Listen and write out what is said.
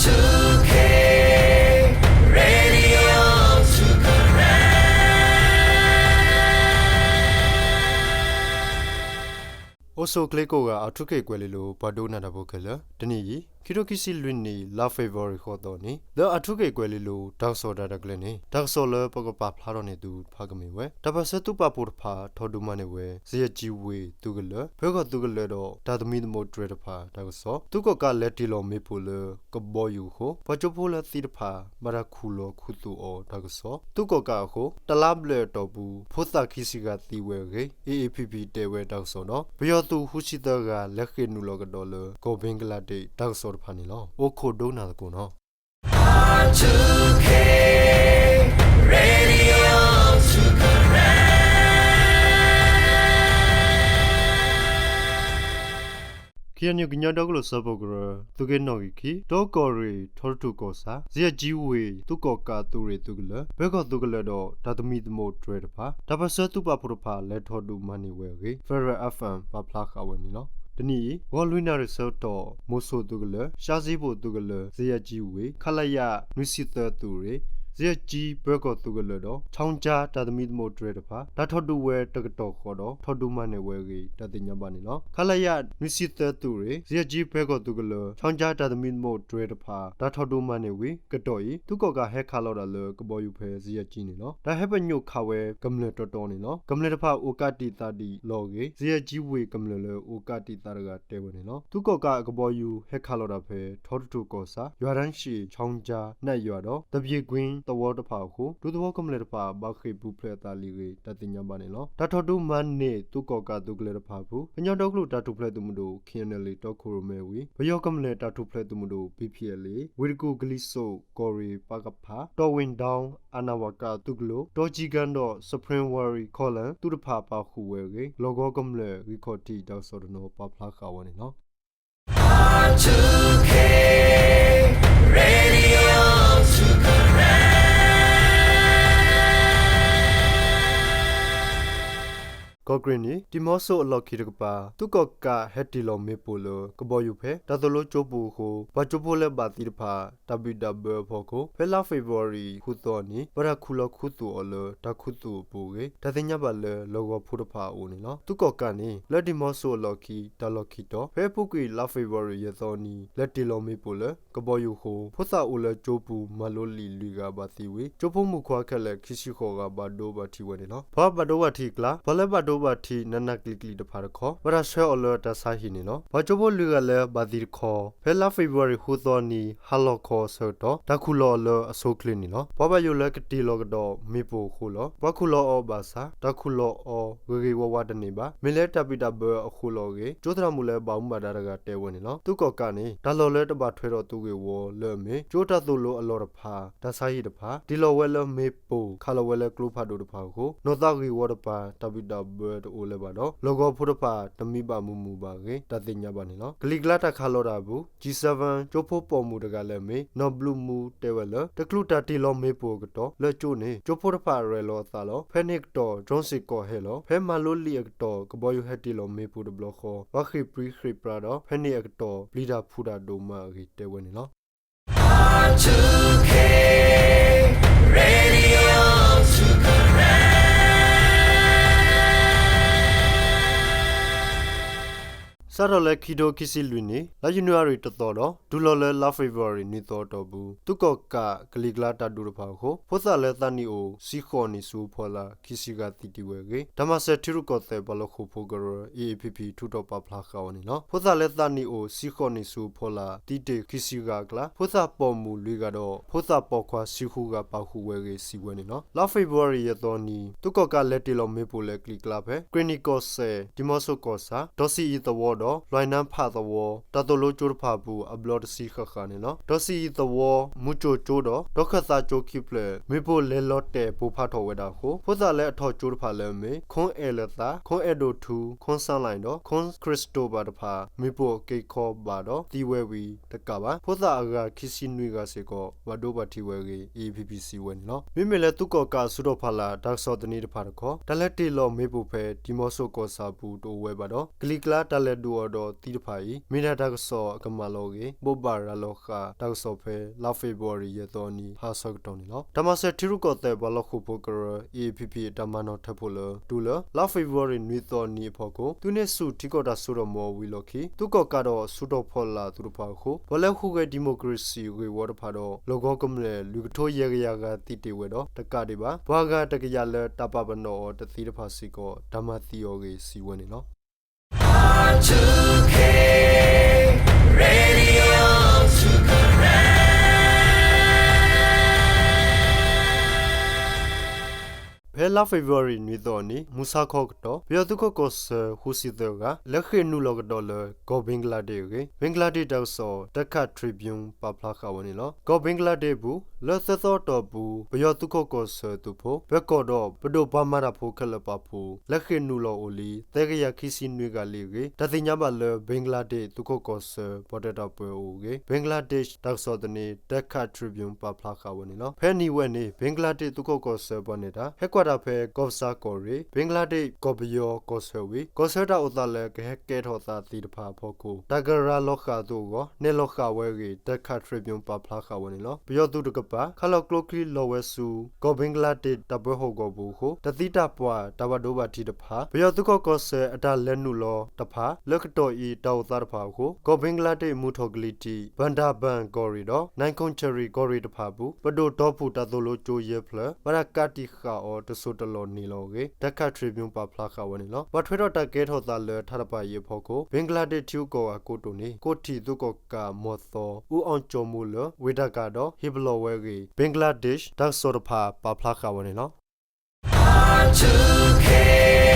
Radio အိၣ်ဆူၣ်ချ့ကိးဂၤ အၣ်ထူခ့ၣ်ကွဲၤလ့လိၤ ပှၤဒိကနၣ်တၢ်ဖိခဲလၢာ်, တနံၤအံၤ ခံထိခံဆံလွံၢ်နံၣ် လါ February ဃိးသီန့ၣ် လၢအၣ်ထူခ့ၣ်ကွဲၤလ့လိၤ တၢ်ကစီၣ်တၢ်ရဲၣ်တၢ်ကျဲၤန့ၣ် တၢ်ကစီၣ်လၢပကပာ်ဖျါထီၣ်န့ၢ်သုတဖၣ်ကမ့ၢ်ဝဲ တၢ်ပၢၢ်ဆၢသုးပာ်ဖှိၣ်တဖၣ် ထီၣ်ဒုးမၤန့ၢ်ဝဲ ဇယၣ်ကၠံဝ့ၢ်သုးကလၢၤ, ပၢၤကီၢ်သုးကလၢၤဒီး တၢ်သမံသမိးတြဲၤတဖၣ်တၢ်ကစီၣ်, သုးကီၣ်ကးလဲၤတ့ၢ်လီၤမ့ၣ်ပိၢ်လၢကဘီယူၤအဃိ ပှၤကၠိဖိလၢသံတဖၣ် ဘၣ်တၢ်ခူၣ်လီၤခူသူၣ်အီၤတၢ်ကစီၣ်, သုးကီၣ်ကးအဃိ တလါဘျဲၣ်အတီၢ်ပူၤ ဖိသၣ်ခံဆံဂၤသံဝဲအဂ့ၢ် A A P P တဲဝဲတၢ်ကစီၣ်ဒီး ပယီၤသုးဃုဆံသၢဂၤ လဲၤဃ့ၢ်နုာ်လီၤကဒီးလၢကီၢ်ဘ့ကလါဒ့းတၢ်ကစီၣ်တဖၣ်န့ၣ်လီၤ. အိၣ်ခိးဒိကနၣ်သကိးနီၤ. Radio ခံအနံၣ် ကညီဒီကလုာ်စၢဖှိၣ်ကရၢ သုးက့နီၣ်ဂံၢ်ခံ တီကီၢ်ရ့ၣ် ထီတထူၣ်ကီၢ်ဆၣ် ဇယၣ်ကၠံဝ့ၢ် သုးကီၣ်ကးသုးရ့ၣ်သုးကလၢၤ ပၢၤကီၢ်သုးကလၢၤဒီး တၢ်သမံသမိးတြဲၤတဖၣ် တၢ်ပၢၢ်ဆၢသုးပာ်ဖှိၣ်တဖၣ် လဲၤထီၣ်ဒုးမၤန့ၢ်ဝဲအဂ့ၢ် Federal F M ပာ်ဖျါဃာ်ဝဲန့ၣ်လီၤ. တနံၤအံၤ ဂီၤလွံၢ်နၣ်ရံၣ်ဆၢကတီၢ် မိၢ်ဆိၣ်သုးကလၢၤ ရှါစံဖိၣ်သုးကလၢၤ ဇယၣ်ကၠံဝ့ၢ် ခလရ နွံဆံသၢသုးရ့ၣ် ဇယၣ်ကၠံပၢၤကီၢ်သုးကလၢၤဒီး ခၠီကၠါတၢ်သမံသမိးတြဲၤတဖၣ် တၢ်ထီၣ်ဒုးဝဲတကတီၢ်ဃီဒီး ထီၣ်ဒုးမၤန့ၢ်ဝဲအဂ့ၢ် တၢ်သ့ၣ်ညါဘၣ်န့ၣ်လီၤ. ခလရ နွံဆံသၢသုးရ့ၣ် ဇယၣ်ကၠံပၢၤကီၢ်သုးကလၢၤ ခၠီကၠါတၢ်သမံသမိးတြဲၤတဖၣ် တၢ်ထီၣ်ဒုးမၤန့ၢ်ဝံၤ ကတီၢ်အံၤ သုးကီၣ်ကးဟဲခးလီၤတၢ်လၢကဘီယူၤဖဲ ဇယၣ်ကၠံန့ၣ်လီၤ. တၢ်ဟဲပညိၣ်ခးဝဲကမျၢၢ်တီတီန့ၣ်လီၤ. ကမျၢၢ်တဖၣ်အိၣ်ကးတံာ်သးဒံးလီၤအဂ့ၢ် ဇယၣ်ကၠံဝ့ၢ်ကမျၢၢ်လၢအိၣ်ကးတံာ်သးတဂၤတဲဝဲန့ၣ်လီၤ. သုးကီၣ်ကးအကဘီယူၤဟဲခးလီၤတၢ်ဖဲ ထီတထူၣ်ကီၢ်ဆၣ် ယွၤတၢ်ရှ့ၣ် ခၠီကၠါ နၢ်ယွၤဒီး သပြေကွ့သဝီတဖၣ်အဃိ ဒူသဝီကမျၢၢ်တဖၣ် ဘၣ်ဃ့ၢ်ပူၤဖျဲးအသးလံအဂ့ၢ် တၢ်သ့ၣ်ညါဘၣ်န့ၣ်လီၤ. တၢ်ထီၣ်ဒုးမၤန့ၢ်သုးကီၣ်ကးသုးကလၢၤတဖၣ်အပူၤ ကညီဒီကလုာ်တၢ်ထူၣ်ဖျဲးသုးမုၢ်ဒိၣ် K N L A တီခိၣ်ရိၣ်မဲဝံၤ ပယီၤကမျၢၢ်တၢ်ထူၣ်ဖျဲးသုးမုၢ်ဒိၣ် P P L A ဝ့ၢ်တကူၣ်ကလံၤစိး ကီၢ်ရ့ၣ်ပၢ်ကဖၣ် တီၣ်ဝ့ၣ်ဒီ အနၣ်ဝၣ်ကၣ်သုးကျိၤ တီၣ်ကၠံကၣ်ဒီး Spring Valley College သုးတဖၣ်ပာ်ဃုာ်ဝဲအဂ့ၢ် လီၢ်ကဝီၤကမျၢၢ်ဂံၢ်ခီၣ်ထံးတၢ်ကစီၣ်တနီၤပာ်ဖျါဃာ်ဝဲန့ၣ်လီၤ. ကီၢ်ကရ့ၣ်နံၣ် ဒံၣ်မီဆိအလီၢ်ခံတကပၤ သုးကီၣ်ကးဟဲတ့ၢ်လီၤမ့ၣ်ပိၢ်လၢကဘီယူၤဖဲ တၢ်သိၣ်လိကၠိပူၤအဃိ ပှၤကၠိဖိလၢဘၣ်သံတဖၣ် တၢ်ဘံၣ်တၢ်ဘၢအဖီခိၣ် ဖဲလါ February ဃုသီအနံၤ ဘၣ်တၢ်ခူၣ်လီၤခူသူၣ်အီၤလၢတၢ်ခူသူၣ်အပူၤအဂ့ၢ် တၢ်သ့ၣ်ညါဘၣ်လၢလီၢ်ကဝီၤဖိတဖၣ်အအိၣ်န့ၣ်လီၤ. သုးကီၣ်ကးန့ၣ် လၢဒံၣ်မီဆိအလီၢ်ခံ တၢ်လီၢ်ခံတီၤ ဖဲအပူၤကွံာ်လါ February ယဲၢ်သီအနံၤ လဲၤတ့ၢ်လီၤမ့ၣ်ပိၢ်လၢကဘီယူၤအဃိ ဖိသၣ်အိၣ်လၢကၠိပူၤ မၤလိလံာ်လွံၢ်ဂၤဘၣ်သံဝံၤ ကၠိဖိမုၣ်ခွါခဲလၢာ် ခံဆံဃိးဂၤ ဘၣ်ဒိဘၣ်ထံးဝဲန့ၣ်လီၤ. ပှၤဘၣ်ဒိဘၣ်ထံးအကျါ ပှၤလၢဘၣ်ဒိဘၣ်ထံးနးနးကျံၤကျံၤတဖၣ်တခီ ဘၣ်တၢ်ဆှၢအီၤလၢတၢ်ဆါဟံၣ်န့ၣ်လီၤ. ပှၤကၠိဖိလွံၢ်ဂၤလၢဘၣ်သံတခီ ဖဲလါ February ဃုသီအနံၤ ဟါလီၤခီအဆၢကတီၢ် တၢ်ခူၣ်လီၤအီၤလၢအဆိအချ့န့ၣ်လီၤ. ပှၤဘၣ်ယိၣ်လၢကတ့ၢ်လီၤကဒီးမ့ၣ်ပိၢ်အဃိလီၤ. ပှၤခူၣ်လီၤအီၤဘၣ်ဆၣ် တၢ်ခူၣ်လီၤအီၤဂ့ၤဂ့ၤဝါဝါတန့ၢ်ဘၣ်. မ့ၢ်လၢတၢ်ဘံၣ်တၢ်ဘၢအဃိလီၤအဂ့ၢ် ကၠိသရၣ်မုၣ်လၢဘၣ်မူဘၣ်ဒါတဂၤတဲဝဲန့ၣ်လီၤ. သုးကီၣ်ကးန့ၣ် တၢ်လီၢ်လၢတဘၣ်ထွဲဒီးသုးဂ့ၢ်ဝီလၢအမ့ၢ် ကၠိတၢ်သိၣ်လိအလီၢ်တဖၣ် တၢ်ဆါဟံၣ်တဖၣ် တ့ၢ်လီၤဝဲလၢမ့ၣ်ပိၢ် ခးလီၤဝဲလၢကျိဖးဒိၣ်တဖၣ်အဃိ နီၢ်သးဂ့ၢ်ဝီတပၤ တၢ်ဘံၣ်တၢ်ဘၢတအိၣ်လၢၤဘၣ်ဒီး လီၢ်ကဝီၤဖိတဖၣ် တမံဘၣ်မုာ်မုာ်ဘၣ်အဂ့ၢ် တၢ်သ့ၣ်ညါဘၣ်န့ၣ်လီၤ. ကလံၤကျါတၢ်ခးလီၤတၢ်အပူၤ G seven ကၠိဖိပိာ်မုၣ်တဂၤလၢအမ့ၢ် နီၢ်ဘျုးမူတဲဝဲလၢ တချုးတၢ်တ့ၢ်လီၤမ့ၣ်ပိၢ်အကတီၢ် လၢကၠိန့ၣ် ကၠိဖိတဖၣ်ရဲၣ်လီၤအသးလီၤ. ဖဲန့ၣ်အကတီၢ် drone စ့ၢ်ကီးဟဲလီၤ. ဖဲမၤလိလံာ်အကတီၢ် ကဘီယူၤဟဲတ့ၢ်လီၤမ့ၣ်ပိၢ်တဘျီဃီ ပှၤဃ့ၢ်ပြံဃ့ၢ်ပြါဒီး ဖဲန့ၣ်အကတီၢ် ပျံၤတၢ်ဖုးတၢ်ဒိၣ်မးအဂ့ၢ်တဲဝဲန့ၣ်လီၤ. Radio စးထီၣ်လၢခံထိခံဆံလွံၢ်နံၣ် လါယနူၤအါရံၤတသီဒီး တုၤလီၤလၢလါ February နွံသီအတီၢ်ပူၤ သုးကီၣ်ကးကလံၤကျါတၢ်ဒုးတဖၣ်အဃိ ဖိသၣ်လၢသးနံၣ်အိၣ် ဆံဃိးနံၣ်ဆူအဖီလာ် ခံဆံဂၤသံတ့ၢ်ဝဲအဂ့ၢ် တၢ်မၤစၢၤထံရူၢ်ကီၢ်သဲးပှၤလၢဃိာ်ဖိကရၢ A A P P ထုးထီၣ်ပာ်ဖျါဃာ်ဝဲန့ၣ်လီၤ. ဖိသၣ်လၢသးနံၣ်အိၣ် ဆံဃိးနံၣ်ဆူအဖီလာ် သံတ့ၢ်ခံဆံဂၤအကျါ ဖိသၣ်ပိာ်မုၣ်လွံၢ်ဂၤဒီး ဖိသၣ်ပိာ်ခွါဆံဃုဂၤပာ်ဃုာ်ဝဲအဂ့ၢ် စံးဝဲန့ၣ်လီၤ. လါ February ယဲၢ်သီနံၤ သုးကီၣ်ကးလဲၤတ့ၢ်လီၤမ့ၣ်ပိၢ်လၢကလံၤကျါဖဲ ကရ့ၣ်နံၣ်ကီၢ်စဲၣ် ဒံၣ်မီဆိကီၢ်ဆၣ် ဒီးစံၣ်အံၤသဝီဒီး လွဲၢ်နါဖးသဝီ တၢ်သိၣ်လိကၠိတဖၣ်အပူၤ အဘျီတဆံဃၣ်ဃၣ်န့ၣ်လီၤ. ဒီးစံၣ်အံၤသဝီ မူကၠိကၠိဒီး ဒီခၢၣ်သးကၠိခံဖျၢၣ် မ့ၣ်ပိၢ်လဲၤလီၤတဲာ်ပိၢ်ဖးထီၣ်ဝဲဒၣ်အဃိ ဖိသၣ်လၢအထီၣ်ကၠိတဖၣ်လၢအမ့ၢ် ခွန်အဲၣ်လၢသး ခွန်အဲၣ်ဒိၣ်ထူ ခွန်စၣ်လဲၣ်ဒီး ခွန်ခရံၣ်စတိၣ်ဘၣ်တဖၣ် မ့ၣ်ပိၢ်အက့ၤခီဘၣ်ဒီး သံဝဲဝံၤတကးဘၣ် ဖိသၣ်အဂၤခံဆံနွံဂၤစ့ၢ်ကီး ဘၣ်ဒိဘၣ်ထံးဝဲအဂ့ၢ် A A P P စံးဝဲန့ၣ်လီၤ. မ့မ့ၢ်လၢသုးကီၣ်ကးအစုတီၤဖးလာ် တၢ်ကစီၣ်သန့တဖၣ်တခီ တၢ်လဲၤတ့ၢ်လီၤမ့ၣ်ပိၢ်ဖဲ ဒံၣ်မီဆိကီၢ်ဆၣ်အပူၤတအိၣ်ဝဲဘၣ်ဒီး ကလံၤကျါတၢ်လဲၤဒုး တၢ်ကစီၣ်လၢအမၤစၢၤအီၤဒီးသံတဖၣ်အံၤ မ့ၢ်ဒၣ်တၢ်ကစီၣ်အကမၣ်လီၤအဂ့ၢ် ဘိးဘၣ်ရၤလီၤဃာ်တၢ်ကစီၣ်ဖဲ လါဖ့ၤဘြူၤအါရံၤ ယဲၢ်သီအနံၤ ဟါဆၢကတီၢ်န့ၣ်လီၤ. တၢ်မၤစၢၤထံရူၢ်ကီၢ်သဲးပှၤလီၢ်ဃိာ်ဖိကရၢ A A P P အတၢ်မၤနီၣ်ထၢဖှိၣ်လၢ တုၤလၢ လါဖ့ၤဘြူၤအါရံၤ နွံသီအနံၤအဖီခိၣ် သုးန့ၢ်ဆူၣ်ထံကီၢ်တၢ်စိတၢ်ကမီၤဝံၤအလီၢ်ခံ သုးကီၣ်ကးဒီးအစုတီၤဖီလာ်သုးတဖၣ်အဃိ ပှၤလၢအဟူးဂဲၤဒံၣ်မိၣ်ကရ့ၣ်စံၣ်ဂ့ၢ်ဝီတဖၣ်ဒီး လီၢ်ကဝီၤကမျၢၢ် လွံၢ်ကထိယဲၢ်ကယၤဂၤသံတ့ၢ်ဝဲဒီး တကးဒံးဘၣ် ပှၤဂၤတကယၤလၢတၢ်ပာ်ပနီၣ်အီၤတသ့တဖၣ်စ့ၢ်ကီး တၢ်မၤသံအီၤအဂ့ၢ် စံးဝဲန့ၣ်လီၤ. ဖဲလါဖ့ၤဘြူၤအါရံၤ နွံသီအနံၤ မုၢ်ဆါခီကတီၢ် ပယီၤသုးခိးကီၢ်ဆၢ ဃုဆံသၢဂၤ လဲၤဃ့ၢ်နုာ်လီၤကဒီးလၢ ကီၢ်ဘ့ကလါဒ့းအဂ့ၢ် ဘ့ကလါဒ့းတၢ်ကစီၣ် Dhaka Tribune ပာ်ဖျါဃာ်ဝဲန့ၣ်လီၤ. ကီၢ်ဘ့ကလါဒ့းအပူၤ လၢသၢသီအတီၢ်ပူၤ ပယီၤသုးခိးကီၢ်ဆၢသုးဖိ ပၢၤကီၢ်ဒီးပဒိၣ်ပှၤမၤတၢ်ဖိခဲလၢာ်ပာ်ဖှိၣ် လဲၤဃ့ၢ်နုာ်လီၤအိၣ်လံ သၢကယၤခံဆံနွံဂၤလံအဂ့ၢ် တၢ်သ့ၣ်ညါဘၣ်လၢ ဘ့ကလါဒ့းသုးခိးကီၢ်ဆၢ ပှၤတၢ်ပၢၤအအိၣ်အဂ့ၢ် ဘ့ကလါဒ့းတၢ်ကစီၣ်သန့ Dhaka Tribune ပာ်ဖျါဃာ်ဝဲန့ၣ်လီၤ. ဖဲနံၤဝဲန့ၣ် ဘ့ကလါဒ့းသုးခိးကီၢ်ဆၢပှၤနဲၣ်တၢ် ဟဲကွၢ်တၢ်ဖဲ ကီၢ်ပစါကီၢ်ရ့ၣ် ဘ့ကလါဒ့း ကီၢ်ပယီၤကီၢ်ဆၢဝံၤ ကီၢ်ဆၢတၢ်အိၣ်သးလၢကဟဲကဲထီၣ်သးသ့ၣ်တဖၣ်အဖီခိၣ် တၢ်ကရၤလီၤဃာ်အသိးအဂီၢ် နဲၣ်လီၤဃာ်ဝဲအဂ့ၢ် Dhaka Tribune ပာ်ဖျါဃာ်ဝဲန့ၣ်လီၤ. ပယီၤသုးတကပၤ ခးလီၤကျိချံလီၤဝဲဆူ ကီၢ်ဘ့ကလါဒ့းတၢ်ပၢဟီၣ်ကဝီၤပူၤအဃိ တၢ်သံတၢ်ပှၢ် တၢ်ဘၣ်ဒိဘၣ်ထံးတဖၣ် ပယီၤသုးခိးကီၢ်ဆၢအတၢ်လဲၤနုာ်လီၤတဖၣ် လၢကတီၢ်အံၤတၢ်အိၣ်သးတဖၣ်အဃိ ကီၢ်ဘ့ကလါဒ့းမုၢ်ထီၣ်ကလံၤထံး ဘၣ်ဒၣ်ဘၣ်ကီၢ်ရ့ၣ်ဒီး နဲၣ်ကွၣ်ချၣ်ရံၣ်ကီၢ်ရ့ၣ်တဖၣ်အပူၤ ပဒိၣ်တီၢ်ဖုၣ်တၢ်သိၣ်လိကၠိယဲၢ်ဖျၢၣ် ဘၣ်တၢ်ကးတံာ်ဃာ်အီၤ တစိၢ်တလီၢ်န့ၣ်လီၤအဂ့ၢ် Dhaka Tribune ပာ်ဖျါဃာ်ဝဲန့ၣ်လီၤ. ဘၣ်ထွဲဒီးတၢ်ကဲထီၣ်သးလၢထးတပၤအံၤအဖီခိၣ် ဘ့ကလါဒ့းထံဂုၤကီၢ်ဂၤကိတိာ်န့ၣ် ကိၣ်ထံၣ်သုးကီၣ်ကးမီၢ်သီ အူအီၣ်ကၠီၤမူလၢ ဝ့ၢ်တကးဒီး ဟ့ၣ်ပလီၢ်ဝဲအဂ့ၢ် ဘ့ကလါဒ့းတၢ်ကစီၣ်တဖၣ် ပာ်ဖျါဃာ်ဝဲန့ၣ်လီၤ.